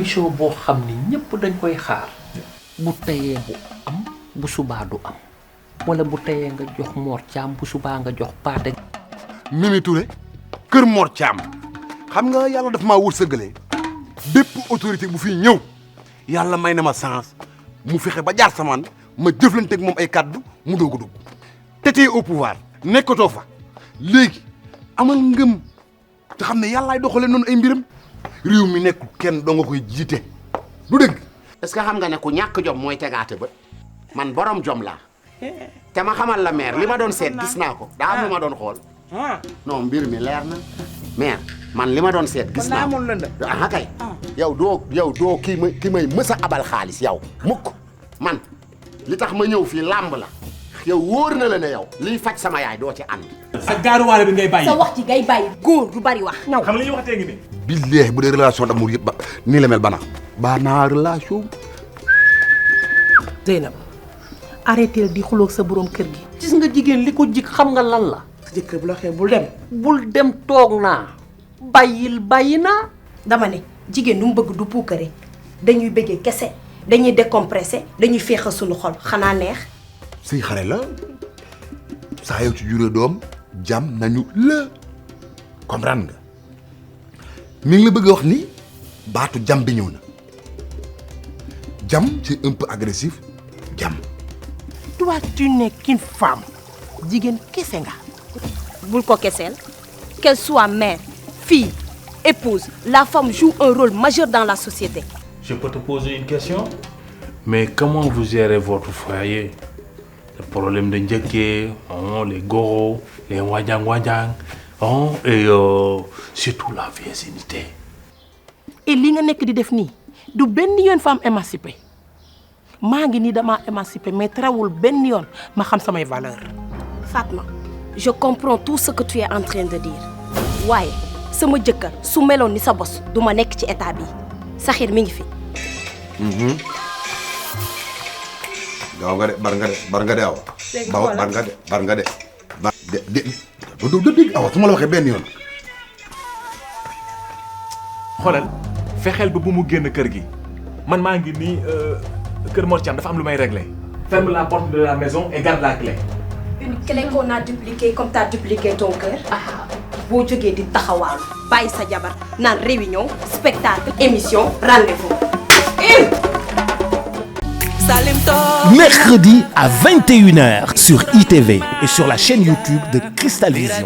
émission boo xam ni ñëpp dañ koy xaar bu teyee bu am bu subaa du am wala bu teyee nga jox Mor Thiam bu subaa nga jox Paate. Mimi Touré kër Mor Thiam xam nga yàlla daf maa wërsëgalee bépp autorité bu fii ñëw yàlla may na ma chance mu fexe ba jaar samaan ma jëflanteeg moom ay kàddu mu doog a dugg te tey au pouvoir nekkatoo fa léegi amal ngëm te xam ne yàllaay doxalee noonu ay mbiram réew mi nekkul kenn doo nga koy jiite du dëgg. est-ce que xam nga ne ku ñàkk jom mooy tegaate ba man borom jom laa te ma xamal la maire li ma doon seet gis naa ko daa am lu ma doon xool non mbir mi leer na maire man li ma doon seet gis naa ko ah kay yow doo ki may mës a abal xaalis yow mukk man li tax ma ñëw fii làmb la yow wóor na la ne yow liy faj sama yaay doo ci ànd. sa gaaruwaale bi ngay bàyyi. sa wax ci ngay bàyyi góor du bari wax. ñaw xam nga li ñuy waxatee ngi nii. billahi bu dee relation d'amour yëpp ba nii la mel baa naa relation. Zeynab arrêté di xuloog sa borom kër gi. gis nga jigéen li ko jig xam nga lan la. sa jëkkër bu la waxee bul dem. bul dem toog naa bàyyi naa. dama ne jigéen du mu bëgg du puukare dañuy bëggee kese dañuy décompressé dañuy féexal suñu xol xanaa neex. sëy xare la saa yow ci juree doom jam nañu la comprendre nga mi ngi la bëgg a wax ni baatu jam bi ñëw na jam c'est un peu agressif jam. toi tu n'es qu'une femme jigéen kese nga. bul ko keseel qu'elle soit mère fille épouse la femme joue un rôle majeur dans la société. Je peux te poser une question? Mais comment vous gérez votre foyer? Le problème de njëkkee, les goros, les wajang-wajang, et surtout la virginité. et li nga nekk di def nii du benn yoon femme émancipée maa ngi nii damaa émancipée mais terewul benn yoon ma xam samay valeur. Fatma je comprends tout ce que tu es en train de dire waaye sama jëkkër su meloon ni sa bos du ma nekk ci état bi Saxir mi ngi fi. gaaw nga de bar nga de aw. bar nga de. dégg awa su ma la waxee benn yoon. xoolal fexeel ba bu mu génn kër gi man maa ngi nii kër Mor Thiam dafa am lu may régler. ferme la porte de la maison et garde la clé. une clé qu'on a dupliquée comme t'as dupliqué ton cœur. boo jógee di taxawaalu bàyyi sa jabar naan réunion spectacle émission rendez-vous. Mercredi à 21h sur ITV et sur la chaîne YouTube de Cristal Vision.